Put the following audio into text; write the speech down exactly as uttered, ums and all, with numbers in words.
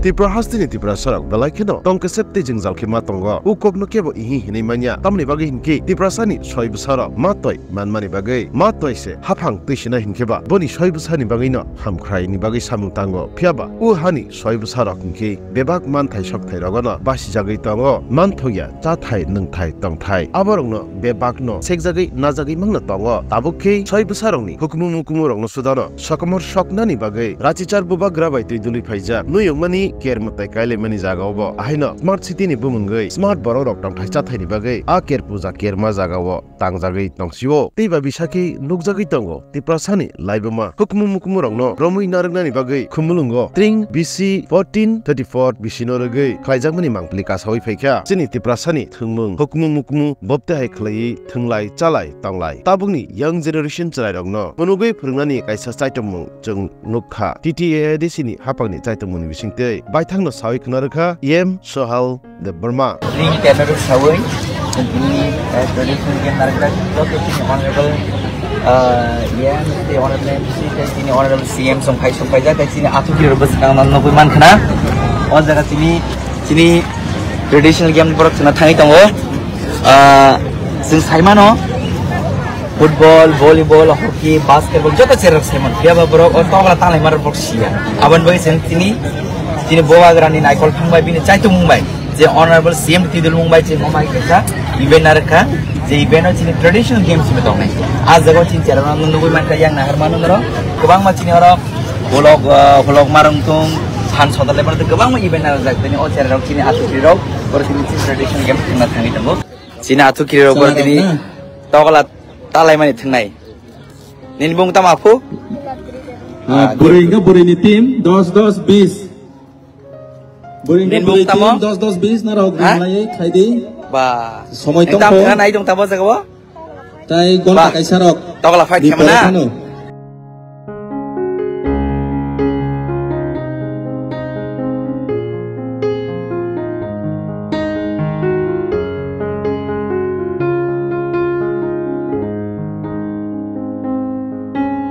Tripura hasteni Tiprasarok belai kheno tong kesep tei jwngjal khe ma tongo. O kokno kebo ihi hinwi manya. Tamoni bagwi hinkhe Tiprasani soi bwsarok ma toi manmani bagwi ma toi se haphang twi sina hinkhe ba boni soi bwsani bagwino hamkhraini bagwi samung tango. Phiya ba o hani soi bwsarok hinkhe bebak manthai sokthai rogono basijagwi tongo. Manthokya chathai nwngthai tongthai aborokno bebakno sekjagwi najagwi mangno tongo. Tabuk khe soi bwsarokni hukumu mukumu rokno sudano sokomor soknani bagwi rachichar bubagra bai twi dului phaijak. Nuyungmani ker mwtai kailaimani jaga obo. Ahaino smart city ni bumungwi smart borok rok tongthai chathaini bagwi a ker puja kerma jaga o tangjagwi tongsio. Tei ba bisakhe nukjagwi tongo Tiprasani laibuma hukumu mukumu rokno romwi narwknani bagwi Khumulwngo tring B C fourteen thirty-four bisino rwgwi khlaijakmani mangpili kasawi phaikha. Chini Tiprasani thwngmung hukumu mukumu bobte hai khlaiwi thwnglai chalai tonglai. Tabukni young generation chwrairokno phunugwi phwrwngnani kaisa chaitokmung chwng nukha. T T A A D C ni haphangni chaitokmungni bisingtwi baithangno sawi khna rwkha M Sohal Debbarma. Ring tenor sawi, tini, eh, traditional game narwkjak, joto tini honorable, eh, M C, honorable M C, tei tini honorable C M song phai song phaijak, tei tini athuki rwbo swkang no nugwi mankha na. O jaga tini, tini traditional game borok chwna thangwi tongo. Ah, chwng saimano football, volleyball, hockey, basketball, joto cherok saimano. Phiya ba borok o tokla tanglai maro borok siya. Aboni bagwi chwng tini, tini Bubagrani naikol thangbai bini chaitumung bai. Je honorable C M Tidul mung bai chini omai kesa event narwkha, je event o chini traditional games bo tongnai. A jaga o chini cherok no nugwi mankha yang nahar mano norok. Kwbangma chini oro holok, ah, holok marung tung, phan sodar lebar tei kwbangma event narwkjak. Tini o cherok chini athuki rok, oro chini, chini traditional game thangna thangwi tongo. Chini athuki rok oro tini tokla talaimani thwngnai. Nini bung tamo aphu? Ah, bwrwi hwnkhe bwrwini team dos dos bis. Bwrwi hwnkhe bwrwi team dos dos bis narok ringlaiwi khaidi. Ba. Somoi tongkho. Nai tong tamo jaga o? Tai gonta kaisa rok. Tokla fight khamana.